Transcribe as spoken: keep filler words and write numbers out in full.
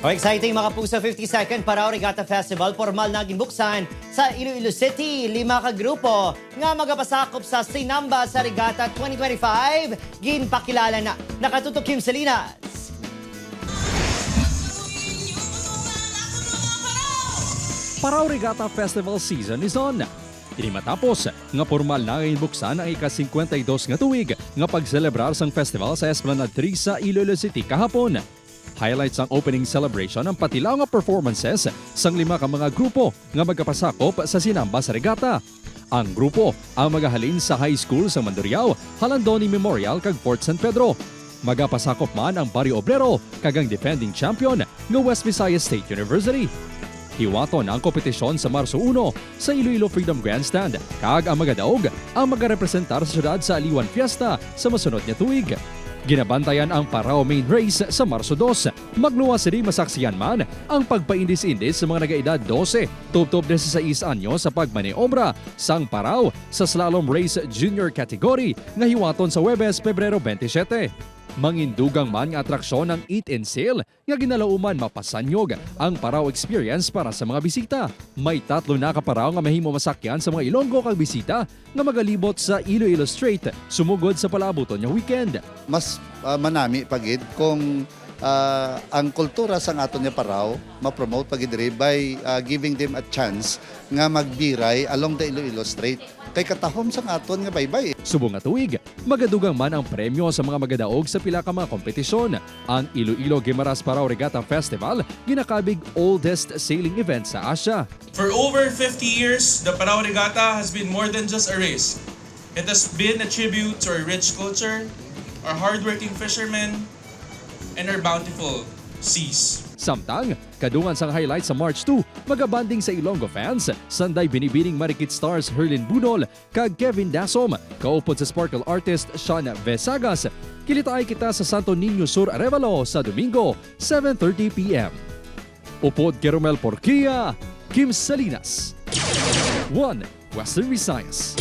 Oh, exciting, mga kapuso, fifty-second Parao Regatta Festival pormal na ginbuksan sa Iloilo City. Lima ka grupo nga magapasakop sa Sinamba sa Regatta twenty twenty-five ginpakilala na. Nakatutok Kim Salinas. Parao Regatta Festival season is on. Ini matapos nga pormal na ginbuksan ang ika-singkwenta y dos nga tuig nga pagselebrar sang festival sa Esplanade three sa Iloilo City kahapon. Highlight sang opening celebration ang patilaw nga performances sang lima ka mga grupo nga magapasakop sa Sinamba sa Regatta. Ang grupo ang magahalin sa High School sang Mandurriao, Halandoni Memorial kag Fort San Pedro. Magapasakop man ang Barrio Obrero kag ang defending champion nga West Visayas State University. Hiwaton ang kompetisyon sa Marso uno sa Iloilo Freedom Grandstand, kag ang magadaog ang magarepresentar sa syudad sa Aliwan Fiesta sa masunod nga tuig. Ginabantayan ang Parao Main Race sa Marso dos. Magluwas sini masaksihan man ang pagpaindis-indis sa mga nagaedad dose tubtob disisais anyos sa pagmaniobra sang Parao sa slalom race junior category nga hiwaton sa Huwebes, Pebrero twenty-seven. Mangindugang man nga atraksyon ang Eat and Sail nga ginalauman mapasanyog ang Parao experience para sa mga bisita. May tatlo na ka Parao nga mahimo masakyan sa mga Ilonggo kag bisita nga magalibot sa Iloilo Strait sumugod sa palaabuton nga weekend. Mas ah, manami pa gid kung ah, ang kultura sang aton nga Parao ma-promote pa gid diri by ah, giving them a chance nga magbiray along the Iloilo Strait. Kay katahom sang aton nga baybay. Subong nga tuig, magadugang man ang premyo sa mga magadaog sa pila ka mga kompetisyon. Ang Iloilo Guimaras Parao Regatta Festival ginakabig oldest sailing event sa Asia. For over fifty years, the Parao Regatta has been more than just a race. It has been a tribute to our rich culture, our hardworking fishermen, and our bountiful seas. Samtang, kadungan sang highlight sa March two, magabanding sa Ilonggo fans, sanday binibining Marikit Stars Herlin Bunol kag Kevin Dasom, kaupod sa Sparkle artist Sean Vesagas. Kilitaay kita sa Santo Niño Sur, Arevalo sa Domingo, seven thirty p m. Upod kay Romel Porquia, Kim Salinas, One Western Visayas.